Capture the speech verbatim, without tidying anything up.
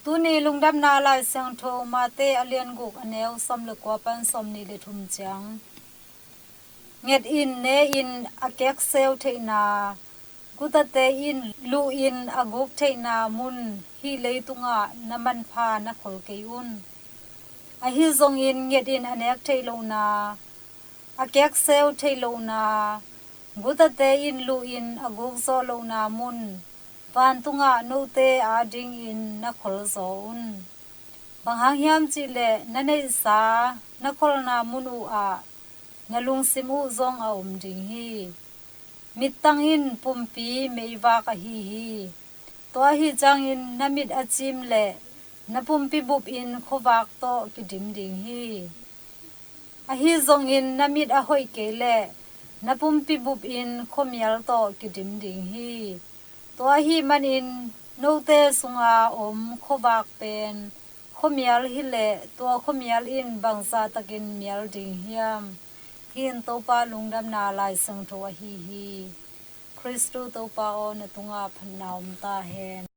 Tuni lungdamna Lai Siangtho Mate a lian guk, a neu sawm le kua pan sawm nih le thum ciang. Nget in ne in a kekseu theihna, gutate in luh in a guk theihna mun hih leitungah na manpha na khol kei un. Ahi zongin nget in a nek theih lohna, a kekseu theih lohna, gutate in luh in a guk zawh lohna mun vantungah note adingin na kholzaw un. Bang hang hiam cihleh na neihsa na kholna mun uhah na lungsim uh zong a om ding hi. Mittang in pumpi meivak ahi hi. Tua ahi ciangin na mit a cim leh na pumpi bupin khuavak tawh kidim ding hi. Ahi zongin na mit a hoih kei leh na pumpi bupin khuamial tawh kidim ding hi. Tua ahih manin note sunga om khuavak pen khuamial hileh tua khuamial in bangzah takin mial ding hiam? Hih in Topa lungdamna Lai Siangtho ahi hi. Khristu Topa aw, na tungah phatna om ta hen.